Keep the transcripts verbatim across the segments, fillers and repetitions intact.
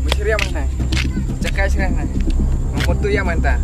Mashria mana? Jakai shreh na. Mamotu ya manta.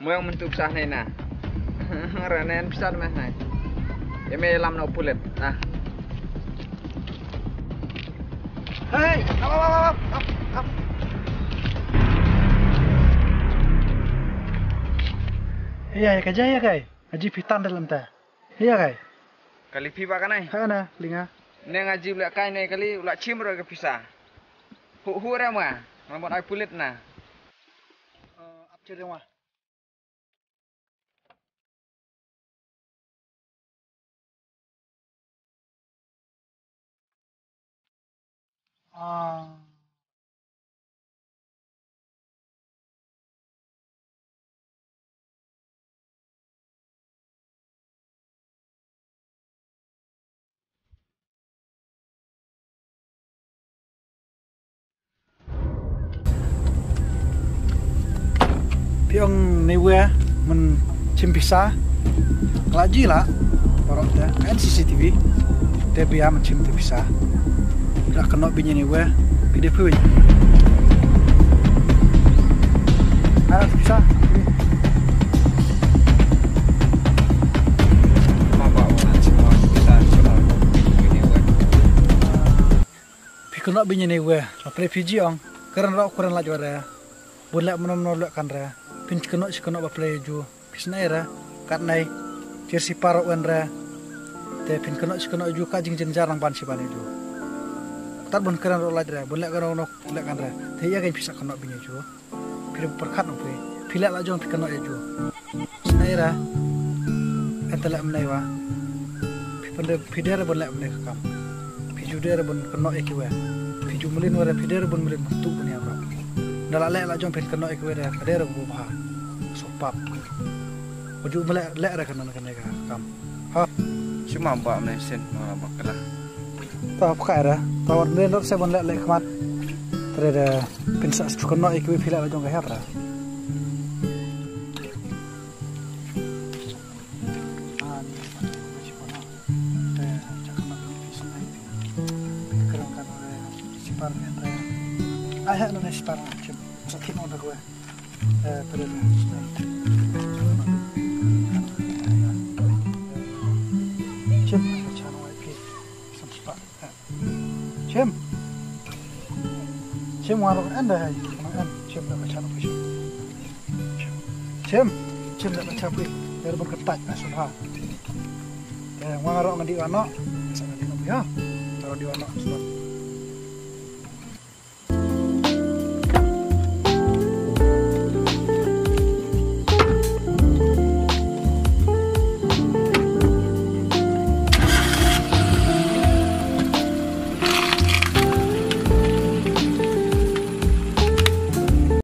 Mo ïa mynta pisa ne na. Ra ne pisa ne na. Ïa me lam na pulit. Nah. Hey, ap, ap, ap, ap, ap, ap. Ïa, ïa, ka jai ïa kai. Aji pitan dalam ta. Ïa kai. Kali phi ba kanai. Ha na, linga. Ne nga ji u leh kai ne kali u la chim ruh ka pisa. Hu hu re ma. Nga mut ai pulit na. Eh, ap chir re ma. Ah. Phi ong ne wei men chim pisa. Ka la ji la. Baroh te ka N C C T V. Te bia men chim te pisa. Ka la kynnoh beiñ ne wei. Ki dei phi wei. Ai la pisa. Phi kynnoh beiñ ne wei, la phi ji ong, kren roh kren lait wei re. Bun leh mano mano leh kan re. Phin kynnoh shi kynnoh ba phi ju. Phi snei re. Kat nei. Jer si paro wen re. Te phin kynnoh shi kynnoh ju ka jingjynjar nang ban shi ban ju. Tat bun kren roh lait re. Bun leh kano kano leh kan re. Te ïa kan phi sa kynnoh beiñ ju. Phi dei pyrkhat noh phi. Phi leh la jong phi kynnoh ïa ju. Snei ra. Enta leh mynne wa. Phi pynde phi dei ra ban leh mynne ka kam. Phi ju dei ra ban kynnoh ïa kiwei. Phi ju mlien wa ra phi dei ra ban mlien ban tu ban ïa ra. Da la leh la jong phin kynnoh ïa kiwei da ka dei ra ba bha. Sopap. Wa ju mleh leh ra kane kane ka kam. Ha. Shima ba mynne shen ma ba kala. Ta pkai ra. Ta wat mynne dor se ban leh leh khmat. Tre da phin sa stu kynnoh ïa kiwei phi leh la jong ka hep ra. Chim, chim, wa rok en da hai, en, chim da ka chan phi. Chim, chim da ka chan phi. Yer ban ka taj na sudha. Eh, wa rok ngan di wa no. Sa ngan di no ya. Rok di wa no.